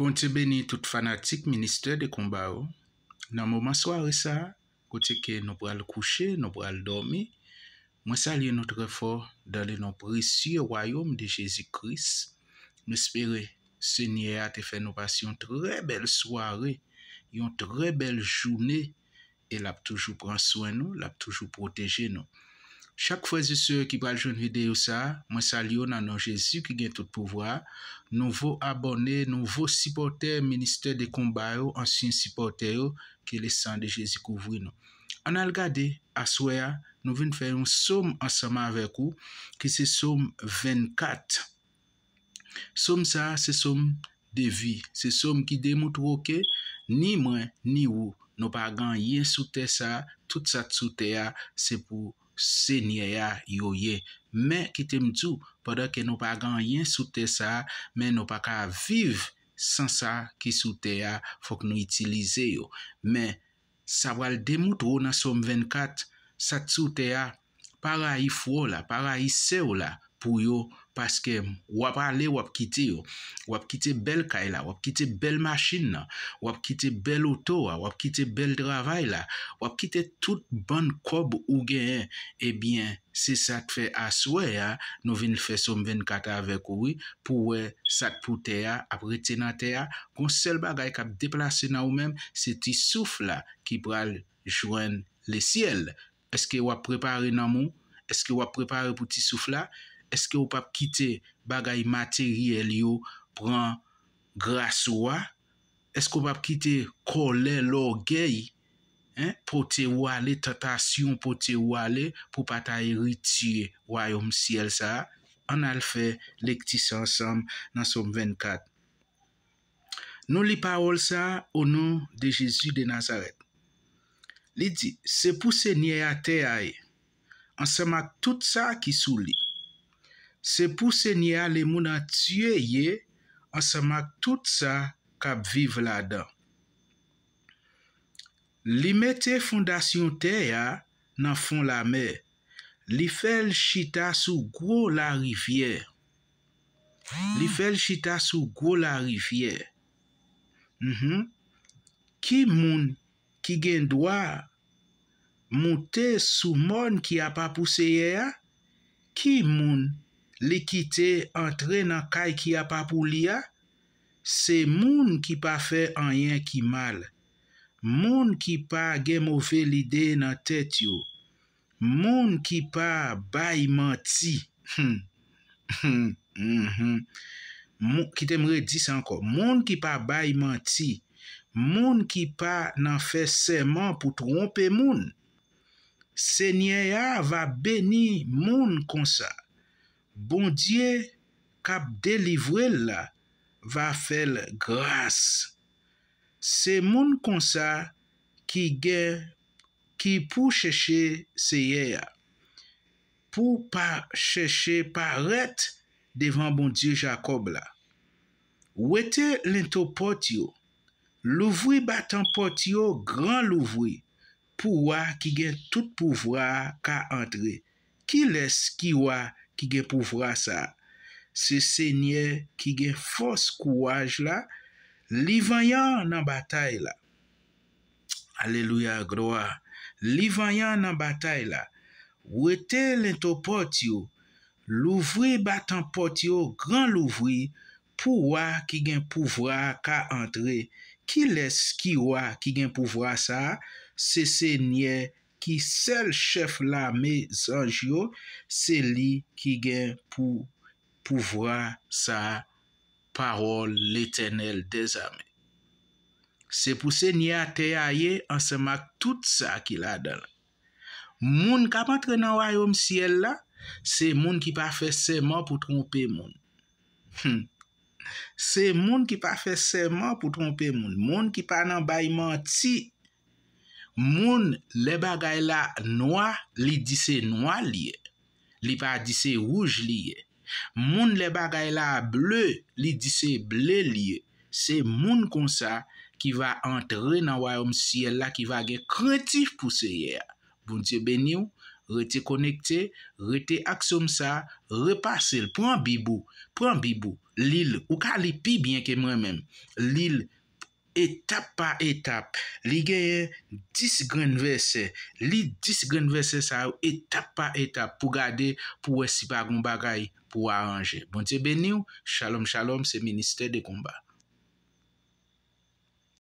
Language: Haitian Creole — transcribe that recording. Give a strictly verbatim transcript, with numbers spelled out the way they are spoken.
Bondye beni tout fanatik Ministè de Konba yo. Nan moman sware sa, kote ke nou pral kouche, nou pral dòmi, mwen salye nou trè fò dans le nom précieux royaume de Jésus Christ. M espere Senyè a te fè nou pase yon trè bèl sware, yon trè bèl jounen, e l ap toujou pran swen nou, l ap toujou pwoteje nou. Chak frè e sè ki pral jwenn videyo sa a, mwen salye w nan non Jezi ki gen tout pouvwa a. Nouvo abòne, nouvo sipòtè Ministè de Konba yo, ansyen sipòtè yo, ke le san de Jezi kouvri nou. Ann al gade, aswè a, nou vin fè yon sòm ansanm avèk ou, ki se sòm vennkat. Sòm sa a se sòm de vi. Se sòm ki demoutre w ke ni mwen, ni ou, nou pa gen anyen sou tè sa a. Tout sa k sou tè a, se pou Senyè a yo ye. Men, kite m di w, pandan ke nou pa gen anyen sou tè sa a, men nou pa ka viv san sa ki sou tè a, fòk nou itilize yo. Men, sa pral demoutre w nan Sòm vennkat, sa k sou tè a, pa rayi frè w la, pa rayi sè w la pou yo, paske w ap ale, w ap kite yo. W ap kite bèl kay la, w ap kite bèl machin nan, w ap kite bèl oto a, w ap kite bèl travay la, w ap kite tout bann kòb ou genyen. Ebyen, se sa k fè aswè a, nou vin fè Sòm vennkat avèk ou, wi, pou w wè sa k pou tè a ap rete nan tè a. Gon sèl bagay k ap deplase nan ou menm, se ti souf la ki pral jwenn lesyèl. Èske w ap prepare nanm ou? Èske w ap prepare pou ti souf la? Èske w p ap kite bagay materyèl yo pran gras ou a? Èske w p ap kite kòlè, lògèy, en, pote ou ale, tantasyon pote ou ale pou w pa ta eritye wayòm syèl sa a? Ann al fè lekti sa ansanm nan Sòm vennkat. Nou li pawòl sa a, O non de Jezi de Nazarèt. Li di, se pou Senyè a tè a ye, ansanm ak tout sa ki sou li. Se pou Senyè a lemonn antye ye, ansanm ak tout sa k ap viv ladan. Li mete fondasyon tè a nan fon lamè. Li fè l chita sou gwo larivyè. Li fè l chita sou gwo larivyè. Mhm. Ki moun ki gen dwa moute sou mòn ki apa pou Seyè a? Ki moun li kite antre nan kay ki apa pou li a? Se moun ki pa fè anyen ki mal, moun ki pa gen move lide nan tèt yo, moun ki pa bay manti. Hmm. Hmm. Mhm. Mou-, kite m redi sa ankò. Moun ki pa bay manti, moun ki pa nan fè sèman pou twonpe moun. Senyè a va beni moun konsa. Bondye k ap delivre l la va fè l gras. Se moun konsa ki gen, ki pou chèche Seyè a, pou pa chèche parèt devan Bondye Jakòb la. Wete lento pòt yo, louvri batan pòt yo gran louvri, pou wa ki gen tout pouvwa a ka antre. Kilès ki wa ki gen pouvwa sa a? Se Senyè ki gen fòs kouraj la, li vanyan nan batay la. Alelouya, glwa! Li vanyan nan batay la. Wete lento pòt yo, louvri batan pòt yo gran louvri, pou wa ki gen pouvwa a ka antre. Kilès ki wa ki gen pouvwa sa a? Se Senyè ki sèl chèf lame zanj yo, se li ki gen pou pouvwa sa a, pawòl Letènèl dèzame. Se pou Senyè a tè a ye ansanm ak tout sa ki ladan l. Moun k ap antre nan wayòm syèl la, se moun ki pa fè sèman pou twonpe moun. Hmm. Se moun ki pa fè sèman pou twonpe moun, moun ki pa nan bay manti. Moun, lè bagay la nwa, li di se nwa li ye. Li pa di se wouj li ye. Moun, lè bagay la ble, li di se ble li ye. Se moun konsa ki va antre nan wayòm syèl la, ki va gen krentif pou Seyè a. Bondye beni w, rete konekte, rete ak sòm sa, repase l, pran Bib ou, pran Bib ou, Li l, ou ka li pi byen ke mwen menm. Li l etap pa etap. Li genyen dis grenn vèsè. Li dis grenn vèsè sa yo etap pa etap pou gade, pou wè si pa gon bagay pou aranje. Bondye beni w. Shalom, shalom, se Ministè de Konba.